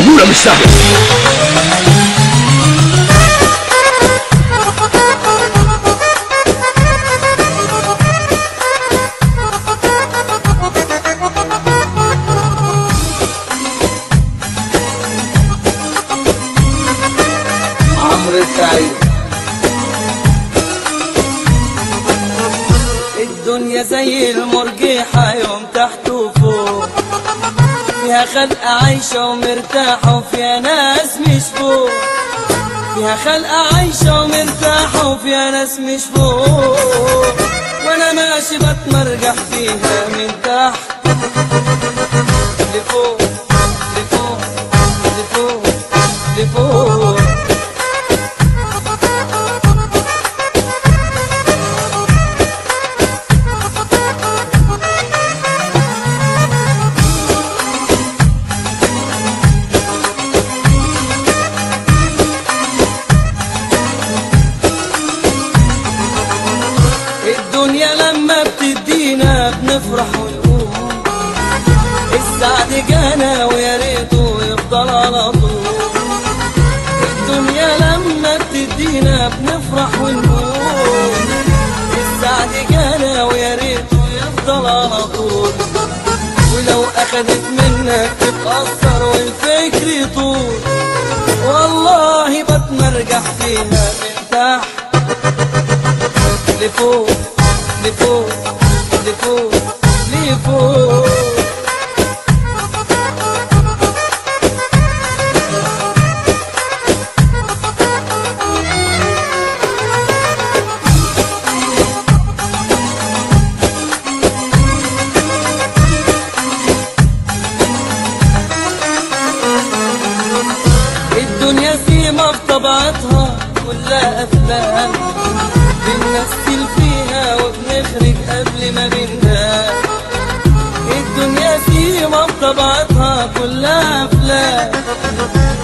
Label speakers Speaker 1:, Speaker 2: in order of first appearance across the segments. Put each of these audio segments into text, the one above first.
Speaker 1: الرجولة مش سهلة.
Speaker 2: عمرو سعيد. الدنيا زي المرجحة يوم تحت وفوق، فيها خلقة عايشة ومرتاحة وفيها ناس مش فوق، فيها خلقة عايشة ومرتاحة وفيها ناس مش فوق، وانا ماشي بتمرجح فيها من تحت لفوق لفوق لفوق لفوق. الدنيا لما بتدينا بنفرح ونقول السعد جانا ويا ريته يفضل على طول. الدنيا لما بتدينا بنفرح ونقول السعد جانا ويا ريته يفضل على طول، ولو اخدت منك تتأثر والفكر يطول. والله بتمرجح فيها من تحت لفوق لفوق لفوق لفوق. الدنيا سيما في طبيعتها كلها أفلام، بنمثل فيها وبنخرج قبل ما بننام. الدنيا سيما بطبيعتها كلها أفلام،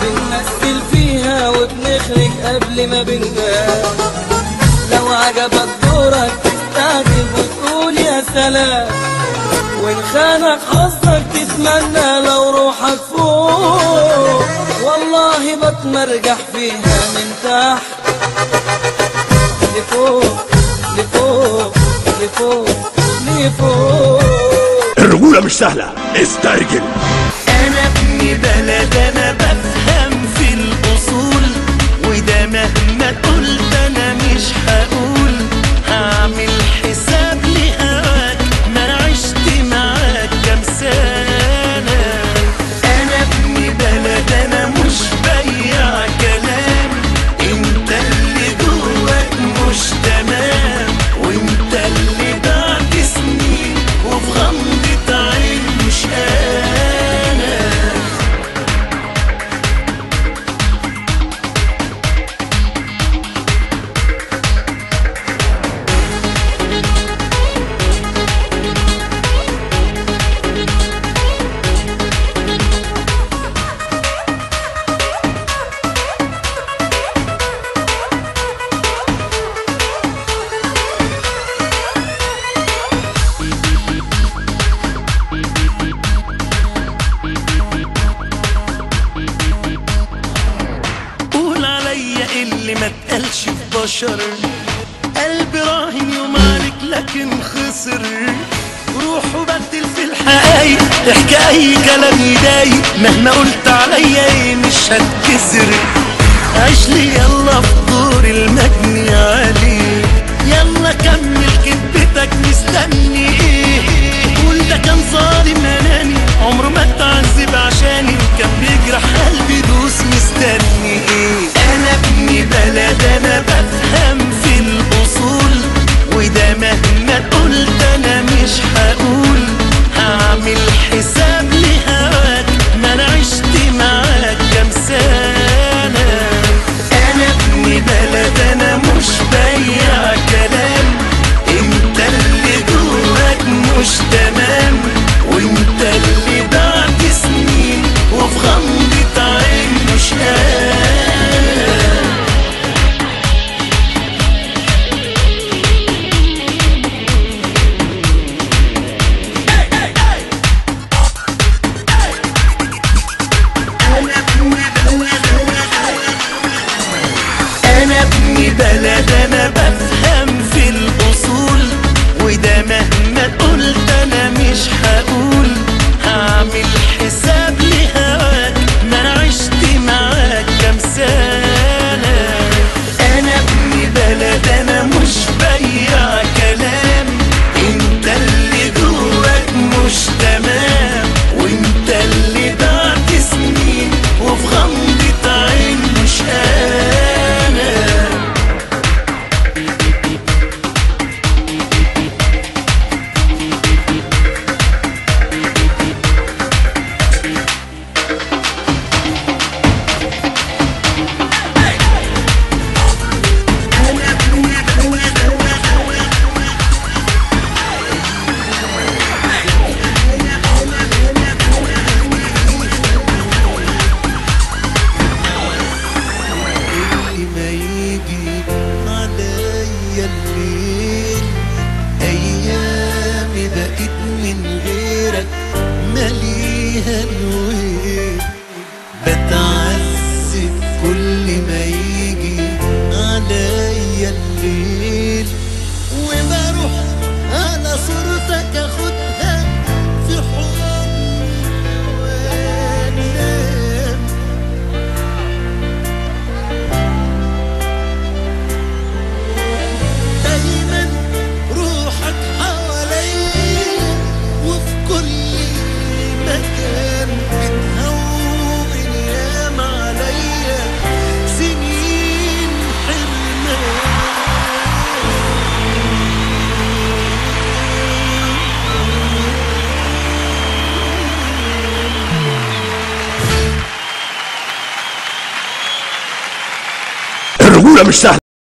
Speaker 2: بنمثل فيها وبنخرج قبل ما بننام. لو عجبك دورك تستعجب وتقول يا سلام، وإن خانك حظك تتمنى لو روحك فوق. والله بتمرجح فيها من تحت لفوق لفوق لفوق لفوق.
Speaker 1: الرجولة مش سهلة، استرجل.
Speaker 3: أنا ابن بلد، أنا بفهم في الأصول، وده مهما قلت أنا مش هقول. هعمل حساب لهواك، ما أنا عشت معاك كام سنة. أنا ابن بلد، أنا مش بياع كلام، أنت اللي جواك مش تمام، وانت اللي بعد سنين وفي غمضة عين مش انا. اللي ما اتقالش في بشر، قلبي راهن يوم عليك لكن خسر. روح وبدل في الحقايق، احكي اي كلام يضايق، مهما قلت عليا ايه مش هتكسر. عيش لي يلا في دور المجني عليه، يلا كمل كدبتك مستني ايه. قول ده كان ظالم اناني، عمره ما اتعذب عشاني، وكان بيجرح قلبي دوس مستني ايه. انا ابن بلد، انا بفهم في الاصول، وده مهما قلت انا مش هقول. هعمل حساب لهواك، ما انا عشت معاك كام سنة. انا ابن بلد، انا مش بياع كلام، انت اللي جواك مش تمام، وانت فيها الويل، بتعذب كل ما يجي عليا الليل، وبروح على صورتك اخدها في حضني وانام. دايما روحك حواليا وفي كل مكان، بتهون ياما عليا سنين حرمان.
Speaker 1: الرجولة مش سهلة.